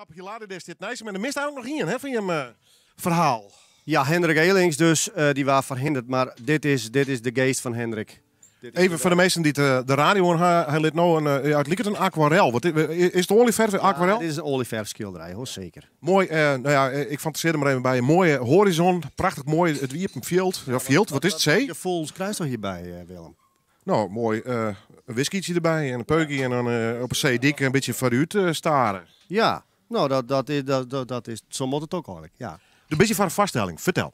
Jaap Hilarides dit nijs, mar der mist eigentlik noch ien hè, fan jim ferhaal. Ja, Hendrik Elings dus, dy waard ferhinderd, mar dit is, dit is de geest fan Hendrik. Even foar de minsken dy't de radio oan ha, hy lit no in, ja, it liket in akwarel. Wat is it oaljeferf, akwarel? Ja, dit is in oaljeferfskilderij, hoor, zeker. Moai, no ja, ik fantasearje der mar even by. In moaie hoarizon, prachtich moai, it iepen fjild. Ja, fjild, wat is it, see? Wat gefoel krijst hjirby, Willem? No, moai, in whiskytsje derby en in peukie en dan op 'e seedyk in bytsje foarút stare. Ja, no, dat, dat is, dat, dat is, sa moat it ek eigentlik, ja. Do bist hjir foar in foarstelling, fertel.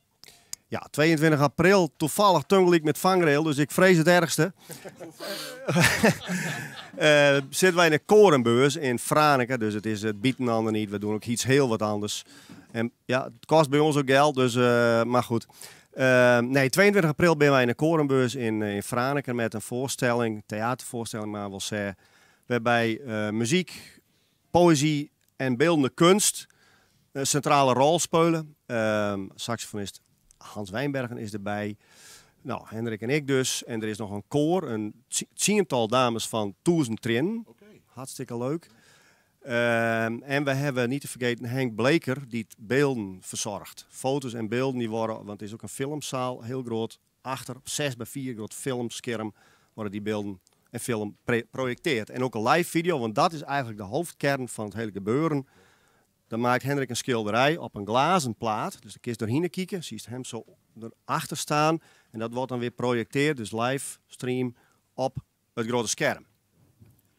Ja, 22 april, toevallig tongelyk met Vangrail, dus ik vrees het ergste. Sitte wy yn de Korenbeurs yn Franeker, dus it is it bytenander niet. We doen ook iets heel wat anders. En ja, it kost by ons ook geld, dus, mar goed. Nee, 22 april binne wy yn de Korenbeurs yn, yn Franeker met in foarstelling, teaterfoarstelling mar wol sê, wêrby muzyk, poëzy en beeldende kunst in sintrale rol spylje. Saksofonist Hans Wijnbergen is derby. No, Hendrik en ik dus. En der is noch in koar, in tsiental dames fan Tûzen Triennen. Hartstikke leuk. En we hawwe niet te fergeten Henk Bleker, dy't bylden fersoarget. Foto's en bylden dy wurde, want it is ek in filmsaal, hiel grut, achter op 6 by 4 grut filmskerm wurde dy bylden en film projekteard. En ek in live video, want dat is eigentlik de hoofdkern fan it hiele gebeuren. Dan makket Hendrik in skilderij op in glazen plaat, dus dêr kinst trochhinne kike, siest him sa derachter stean en dat wurdt dan wer projekteard, dus live stream op it grutte skerm.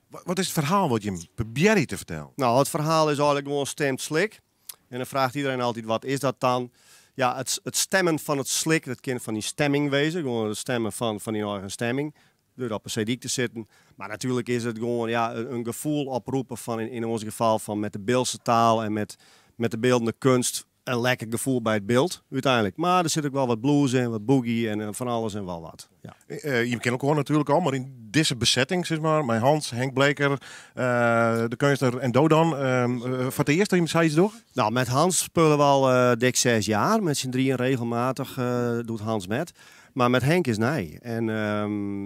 Wat is it ferhaal wat jim probearje te fertellen? No, it ferhaal is eigentlik gewoan stemt slik. En dan fraget iderien altyd, wat is dat dan? Ja, it, it stemmen fan it slik, dat kin fan dyn stemming wêze, gewoan it stemmen fan, fan dyn eigen stemming, door op 'e seedyk te sitten. Mar natuerlik is it gewoan ja, in gefoel oproppe fan, yn, yn ons gefal, fan met de Biltse taal en met, met de beeldende kunst, in lekker gefoel by it Bilt, úteinlik. Mar der sit ek wol wat blues yn, wat boogie en fan alles en wol wat. Ja. Jim kenne elkoar natuerlik al, mar yn dizze besetting, sis mar, mei Hans, Henk Bleker, de keunstner en do dan, foar it earst dat jim sayts dogge? No, met Hans spylje we al dik seis jier, met syn drieën regelmatich docht Hans met. Mar met Henk is nij. En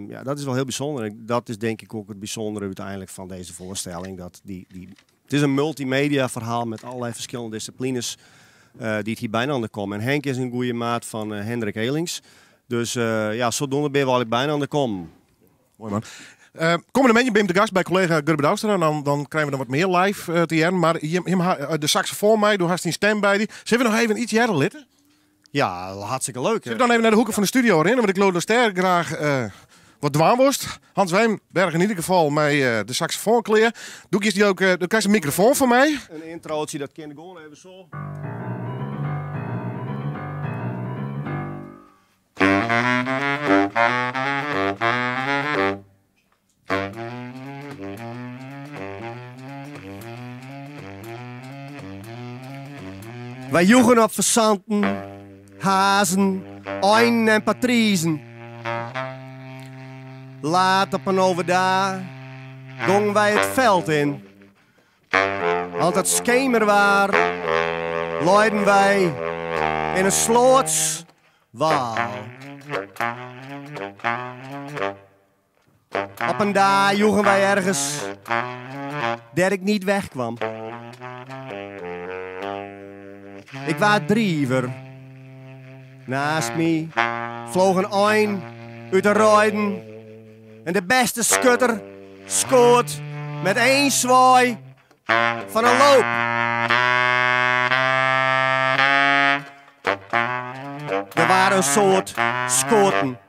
ja, dat is wol hiel bysûnder. Dat is tink ik ek it bysûndere úteinlik fan dizze foarstelling. Dat dy, dy, it is in multimedia ferhaal met allerlei ferskillende dissiplines dy't hjir byinoar komme. En Henk is in goede maat fan Hendrik Elings. Dus ja, sadoende binne we eigentlik byinoar kommen. Moai man. Kommende moandei bin ik te gast by kollega Gurbe Douwstra. Dan, dan krije we noch wat mear live te hearren. Mar jim, jim ha de saksofoan mei, do hast dyn stim by dy. Sille we noch even iets hearre litte? Ja, hartstikke leuk. Sille we dan even nei de hoeke fan de studio rinne? Want ik leau datst dêr graach wat dwaan wolst. Hans Wijnberg yn ieder gefal mei de saksofoan klear. Do giest dy ek, do krijst in mikrofoan fan my. In introotje, dat kin gewoan even sa. Wy joegen op fazanten, hazen, einen en patrizen. Laat op in overdag gongen wy it feld yn. Want it skemer waar, leiden wy yn in sloatswaal. Op in dei joegen wy ergens dêr't ik niet wegkwam. Ik waard driver. Naast my floog in ein út de reiden en de bêste skutter skoot met één swaai fan in loop. Der waard in soad skoten.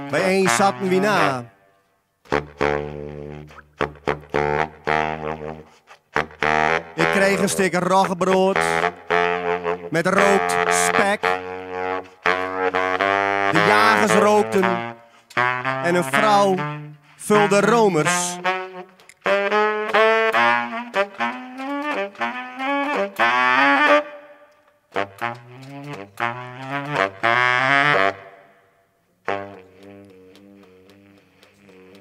By één satten wy na. Ik kreeg in stik roggebroad met rookt spek. De jagers rookten en in frou fulde romers.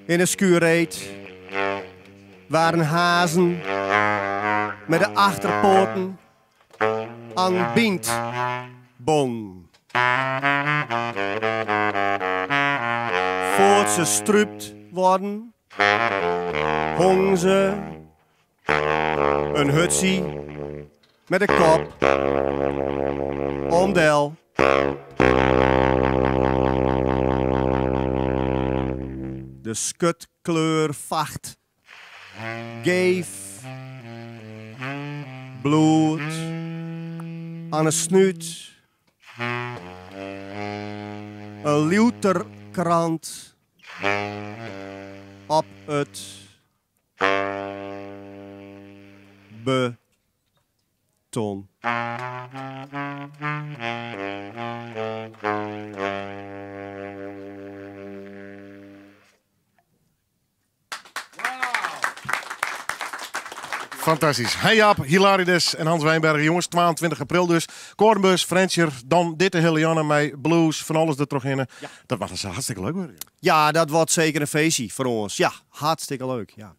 Yn 'e skuorreed waarden hazen mei de achterpoaten oan bynt bonnen. Foar't se strúpt waarden, hongen se. In hutsie met de kop omdel. De skutkleur facht geef bloed aan 'e snút. In Liuterkrant op it beton. Fantastysk. Hein Jaap, Hilarides en Hans Wijnbergen. Jongens, 22 april dus. Koornbeurs, Frjentsjer, dan dit de hele Janne mei blues, fan alles der trochhinne. Ja. Dat moat dus hartstikke leuk wurde. Ja, dat wordt zeker een feestje voor ons. Ja, hartstikke leuk. Ja.